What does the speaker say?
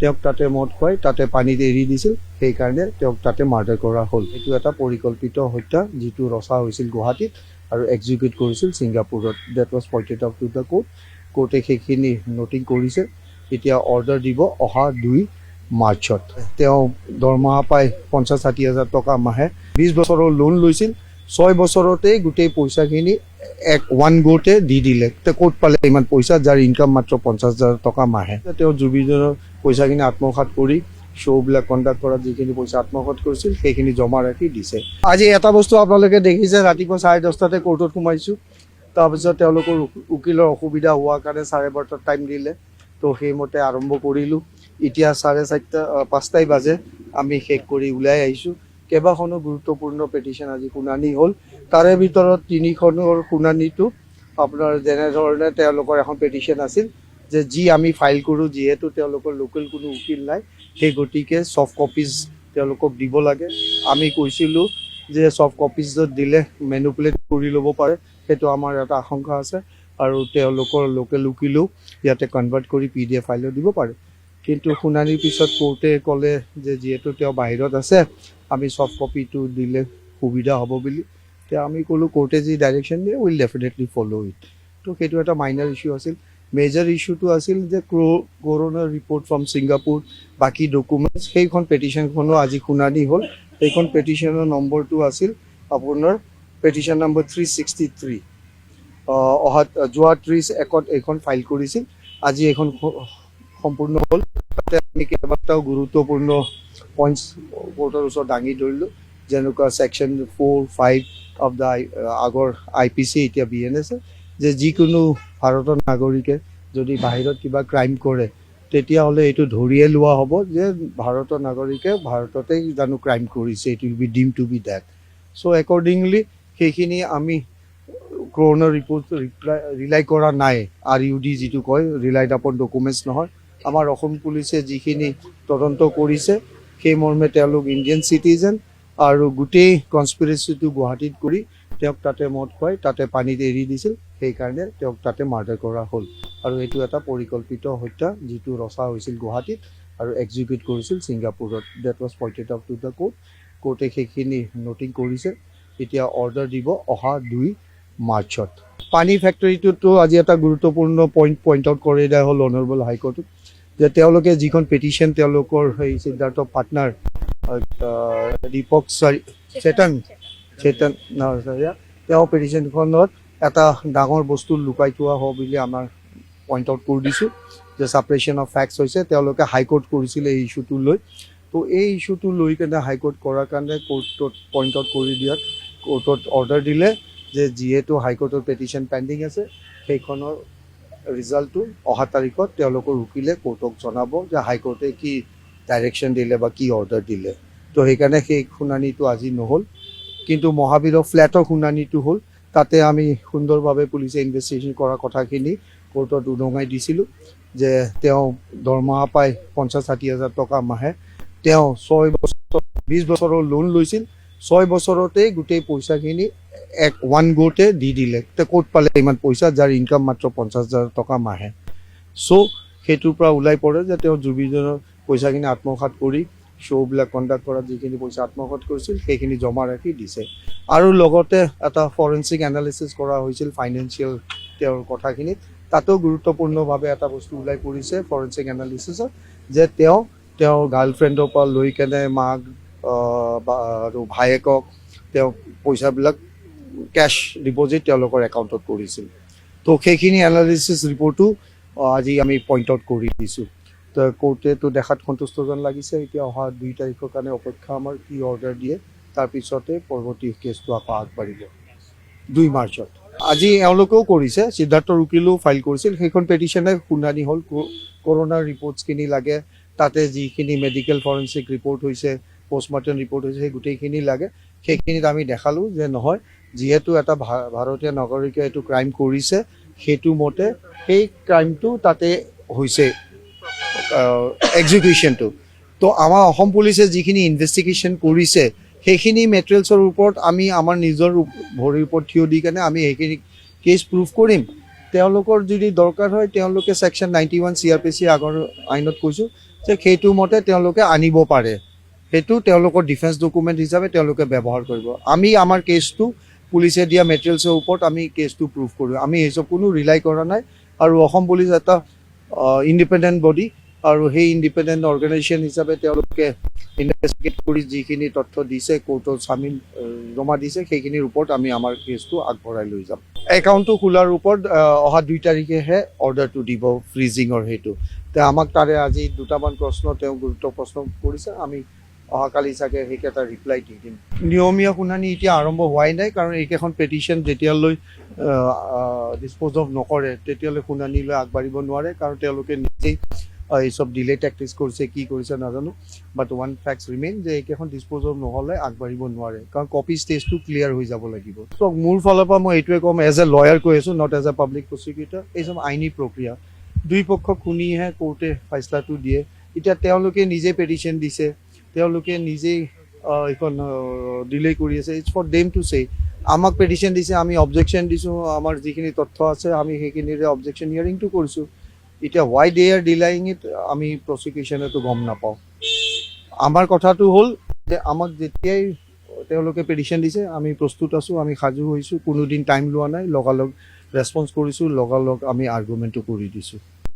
তেওঁক তাতে মদ খুৱাই তাতে পানীত এৰি দিছিল। সেইকাৰণে তেওঁক তাতে মাৰ্ডাৰ কৰা হ'ল। এইটো এটা পৰিকল্পিত হত্যা, যিটো ৰচা হৈছিল গুৱাহাটীত আৰু এক্সিকিউট কৰিছিল ছিংগাপুৰত। That was pointed out to the court. কোৰ্টে সেইখিনি নটিং কৰিছে। এতিয়া অৰ্ডাৰ দিব অহা 2 মাৰ্চত। তেওঁ দৰমহা পায় 50-60 হাজাৰ টকা মাহে। 20 বছৰৰ লোন লৈছিল। 6 বছৰতেই গোটেই পইচাখিনি এক ওৱান গ'তে দি দিলে। তেওঁ ক'ত পালে ইমান পইচা, যাৰ ইনকাম মাত্ৰ 50 হাজাৰ টকা মাহে? তেওঁ জুবিনৰ পইচাখিনি আত্মসাত কৰি, শ্ব'বিলাক কণ্ডাক্ট কৰাত যিখিনি পইচা আত্মসাত কৰিছিল, সেইখিনি জমা ৰাখি দিছে। আজি এটা বস্তু আপোনালোকে দেখিছে, ৰাতিপুৱা 10:30তে কোৰ্টত সোমাইছোঁ। তাৰপিছত তেওঁলোকৰ উকিলৰ অসুবিধা হোৱাৰ কাৰণে 12:30টাত টাইম দিলে। তো সেইমতে আৰম্ভ কৰিলোঁ। এতিয়া 4:30, 5টাই বাজে, আমি শেষ কৰি ওলাই আহিছোঁ। কেইবাখনো গুৰুত্বপূৰ্ণ পেটিশ্যন আজি শুনানি হ'ল। তাৰে ভিতৰত তিনিখনৰ শুনানিটো আপোনাৰ যেনেধৰণে তেওঁলোকৰ এখন পেটিশ্যন আছিল যে যি আমি ফাইল কৰোঁ, যিহেতু তেওঁলোকৰ লোকেল কোনো উকিল নাই, সেই গতিকে ছফ্ট কপিজ তেওঁলোকক দিব লাগে। আমি কৈছিলোঁ যে ছফ্ট কপিজত দিলে মেনুপুলেট কৰি ল'ব পাৰে, সেইটো আমাৰ এটা আশংকা আছে আৰু তেওঁলোকৰ লোকেল উকিলেও ইয়াতে কনভাৰ্ট কৰি পিডিএফ ফাইলো দিব পাৰে। কিন্তু শুনানিৰ পিছত কোৰ্টে ক'লে যে যিহেতু তেওঁ বাহিৰত আছে, আমি ছফ্ট কপিটো দিলে সুবিধা হ'ব বুলি। তেতিয়া আমি ক'লোঁ, কোৰ্টে যি ডাইৰেকশ্যন দিয়ে, will definitely follow it. তো সেইটো এটা মাইনাৰ ইছ্যু আছিল। মেজৰ ইছ্যুটো আছিল যে কৰোনাৰ ৰিপৰ্ট ফ্ৰম ছিংগাপুৰ, বাকী ডকুমেণ্টছ। সেইখন পেটিশ্যনখনো আজি শুনানি হ'ল। সেইখন পেটিশ্যনৰ নম্বৰটো আছিল আপোনাৰ পেটিশ্যন নম্বৰ 363। অহা যোৱা 30/1ত এইখন ফাইল কৰিছিল। আজি এইখন সম্পূৰ্ণ হ'ল। তাতে আমি কেইবাটাও গুৰুত্বপূৰ্ণ পইণ্টছ কোৰ্টৰ ওচৰত দাঙি ধৰিলোঁ, যেনেকুৱা section 4, 5 of the আগৰ আইপিচি, এতিয়া বিএনএছ, যে যিকোনো ভাৰতৰ নাগৰিকে যদি বাহিৰত কিবা ক্ৰাইম কৰে, তেতিয়াহ'লে এইটো ধৰিয়ে লোৱা হ'ব যে ভাৰতৰ নাগৰিকে ভাৰততেই জানো ক্ৰাইম কৰিছে। It will be deemed to be that. So accordingly সেইখিনি আমি কৰোনাৰ ৰিপৰ্ট ৰিলাই কৰা নাই। আৰইউডি যিটো কয়, ৰিলাইড আপন ডকুমেণ্টছ নহয়। আমাৰ অসম পুলিচে যিখিনি তদন্ত কৰিছে, সেই মৰ্মে তেওঁলোক ইণ্ডিয়ান চিটিজেন আৰু গোটেই কনস্পিৰেচিটো গুৱাহাটীত কৰি তেওঁক তাতে মদ খুৱাই তাতে পানীত এৰি দিছিল। সেইকাৰণে তেওঁক তাতে মাৰ্ডাৰ কৰা হ'ল আৰু এইটো এটা পৰিকল্পিত হত্যা, যিটো ৰচা হৈছিল গুৱাহাটীত আৰু এক্সিকিউট কৰিছিল ছিংগাপুৰত। That was pointed out to the court. কোৰ্টে সেইখিনি নটিং কৰিছে। এতিয়া অৰ্ডাৰ দিব অহা 2 মাৰ্চত। পানী ফেক্টৰীটোতো আজি এটা গুৰুত্বপূৰ্ণ পইণ্ট পইণ্ট আউট কৰি দিয়া হ'ল অনাৰেবল হাইকোৰ্টত যে তেওঁলোকে যিখন পেটিশ্যন, তেওঁলোকৰ সেই সিদ্ধাৰ্থ পাৰ্টনাৰ দীপক চেতন চেতন নাৰ্চাৰীয়া, তেওঁ পেটিশ্যনখনত এটা ডাঙৰ বস্তু লুকাই থোৱা হ'ব বুলি আমাৰ পইণ্ট আউট কৰি দিছোঁ যে ছাপ্ৰেশ্যন অফ ফেক্টছ হৈছে। তেওঁলোকে হাইকোৰ্ট কৰিছিলে এই ইছ্যুটো লৈ। তো এই ইছ্যুটো লৈ কেনে হাইকোৰ্ট কৰাৰ কাৰণে কোৰ্টত পইণ্ট আউট কৰি দিয়াত কোৰ্টত অৰ্ডাৰ দিলে যে যিহেতু হাইকোৰ্টৰ পেটিশ্যন পেণ্ডিং আছে, সেইখনৰ ৰিজাল্টটো অহা তাৰিখত তেওঁলোকৰ উকিলে কোৰ্টক জনাব যে হাইকোৰ্টে কি ডাইৰেকশ্যন দিলে বা কি অৰ্ডাৰ দিলে। তো সেইকাৰণে সেই শুনানিটো আজি নহ'ল। কিন্তু মহাবীৰৰ ফ্লেটৰ শুনানিটো হ'ল। তাতে আমি সুন্দৰভাৱে পুলিচে ইনভেষ্টিগেশ্যন কৰা কথাখিনি কোৰ্টত উদঙাই দিছিলোঁ যে তেওঁ দৰমহা পায় 50-60 হাজাৰ টকা মাহে। তেওঁ 6 বছৰ, 20 বছৰৰ লোন লৈছিল। 6 বছৰতেই গোটেই পইচাখিনি এক ওৱান গ'তে দি দিলে। তেওঁ ক'ত পালে ইমান পইচা, যাৰ ইনকাম মাত্ৰ 50 হাজাৰ টকা মাহে? চ' সেইটোৰ পৰা ওলাই পৰে যে তেওঁ জুবিনৰ পইচাখিনি আত্মসাত কৰি, শ্ব'বিলাক কণ্ডাক্ট কৰাত যিখিনি পইচা আত্মসাত কৰিছিল, সেইখিনি জমা ৰাখি দিছে। আৰু লগতে এটা ফৰেনচিক এনালিচিছ কৰা হৈছিল ফাইনেন্সিয়েল তেওঁৰ কথাখিনিত। তাতো গুৰুত্বপূৰ্ণভাৱে এটা বস্তু ওলাই পৰিছে ফৰেনচিক এনালিচিছত যে তেওঁ তেওঁৰ গাৰ্লফ্ৰেণ্ডৰ পৰা লৈ কেনে মাক বা আৰু ভায়েকক তেওঁ পইচাবিলাক কেছ ডিপ'জিট তেওঁলোকৰ একাউণ্টত কৰিছিল। তো সেইখিনি এনালিচিছ ৰিপৰ্টো আজি আমি পইণ্ট আউট কৰি দিছোঁ। তো কোৰ্টেতো দেখাত সন্তুষ্ট যেন লাগিছে। এতিয়া অহা 2 তাৰিখৰ কাৰণে অপেক্ষা আমাৰ, কি অৰ্ডাৰ দিয়ে। তাৰপিছতে পৰৱৰ্তী কেছটো আকৌ আগবাঢ়িব 2 মাৰ্চত। আজি এওঁলোকেও কৰিছে, সিদ্ধাৰ্থৰ উকিলেও ফাইল কৰিছিল। সেইখন পেটিশ্যনে শুনানি হ'ল। কৰোনাৰ ৰিপৰ্টছখিনি লাগে, তাতে যিখিনি মেডিকেল ফৰেনচিক ৰিপৰ্ট হৈছে, পষ্টমৰ্টেম ৰিপৰ্ট হৈছে, সেই গোটেইখিনি লাগে। সেইখিনিত আমি দেখালোঁ যে নহয়, যিহেতু এটা ভাৰতীয় নাগৰিকে এইটো ক্ৰাইম কৰিছে, সেইটো মতে সেই ক্ৰাইমটো তাতে হৈছে এক্সিকিউশ্যনটো। তো আমাৰ অসম পুলিচে যিখিনি ইনভেষ্টিগেশ্যন কৰিছে, সেইখিনি মেটেৰিয়েলছৰ ওপৰত আমি আমাৰ নিজৰ ভৰিৰ ওপৰত থিয় দি কেনে আমি সেইখিনি কেছ প্ৰুভ কৰিম। তেওঁলোকৰ যদি দৰকাৰ হয়, তেওঁলোকে ছেকশ্যন 91 চিআৰপিচি, আগৰ আইনত কৈছোঁ। যে সেইটো মতে তেওঁলোকে আনিব পাৰে। সেইটো তেওঁলোকৰ ডিফেন্স ডকুমেণ্ট হিচাপে তেওঁলোকে ব্যৱহাৰ কৰিব। আমি আমাৰ কেছটো পুলিচে দিয়া মেটেৰিয়েলছৰ ওপৰত আমি কেছটো প্ৰুভ কৰোঁ। আমি এইচব কোনো ৰিলাই কৰা নাই। আৰু অসম পুলিচ এটা ইণ্ডিপেণ্ডেণ্ট বডি আৰু সেই ইণ্ডিপেণ্ডেণ্ট অৰ্গেনাইজেশ্যন হিচাপে তেওঁলোকে ইনভেষ্টিগেট কৰি যিখিনি তথ্য দিছে, কোৰ্টত চামিল জমা দিছে, সেইখিনিৰ ওপৰত আমি আমাৰ কেছটো আগবঢ়াই লৈ যাম। একাউণ্টটো খোলাৰ ওপৰত অহা 2 তাৰিখেহে অৰ্ডাৰটো দিব ফ্ৰিজিঙৰ সেইটো। তে আমাক তাৰে আজি দুটামান প্ৰশ্ন তেওঁ গুৰুত্ব প্ৰশ্ন কৰিছে। আমি অহাকালি চাগে সেইকেইটা ৰিপ্লাই দি দিম। নিয়মীয়া শুনানি এতিয়া আৰম্ভ হোৱাই নাই, কাৰণ এইকেইখন পেটিশ্যন যেতিয়ালৈ ডিছপ'জ অফ নকৰে, তেতিয়ালৈ শুনানিলৈ আগবাঢ়িব নোৱাৰে। কাৰণ তেওঁলোকে নিজেই এই চব ডিলে টেকটিক্স কৰিছে, কি কৰিছে নাজানো, বাট ওৱান ফেক্টছ ৰিমেইন যে এইকেইখন ডিছপ'জ অফ নহ'লে আগবাঢ়িব নোৱাৰে, কাৰণ কপি ষ্টেজটো ক্লিয়াৰ হৈ যাব লাগিব। চ' মোৰ ফালৰ পৰা মই এইটোৱে ক'ম, এজ এ লয়াৰ কৈ আছোঁ, not as a public prosecutor, এই চব আইনী প্ৰক্ৰিয়া, দুই পক্ষক শুনিহে কোৰ্টে ফাইচলাটো দিয়ে। এতিয়া তেওঁলোকে নিজে পেটিশ্যন দিছে, তেওঁলোকে নিজেই এইখন ডিলে কৰি আছে। It's for them to say. আমাক পেটিশ্যন দিছে, আমি অবজেকশ্যন দিছোঁ। আমাৰ যিখিনি তথ্য আছে, আমি সেইখিনিৰে অবজেকশ্যন হিয়াৰিংটো কৰিছোঁ। এতিয়া why they are delaying it, আমি প্ৰচিকিউশ্যনেতো গম নাপাওঁ। আমাৰ কথাটো হ'ল যে আমাক যেতিয়াই তেওঁলোকে পেটিশ্যন দিছে, আমি প্ৰস্তুত আছোঁ, আমি সাজু হৈছোঁ। কোনোদিন টাইম লোৱা নাই, লগালগ ৰেছপন্স কৰিছোঁ, লগালগ আমি আৰ্গুমেণ্টটো কৰি দিছোঁ।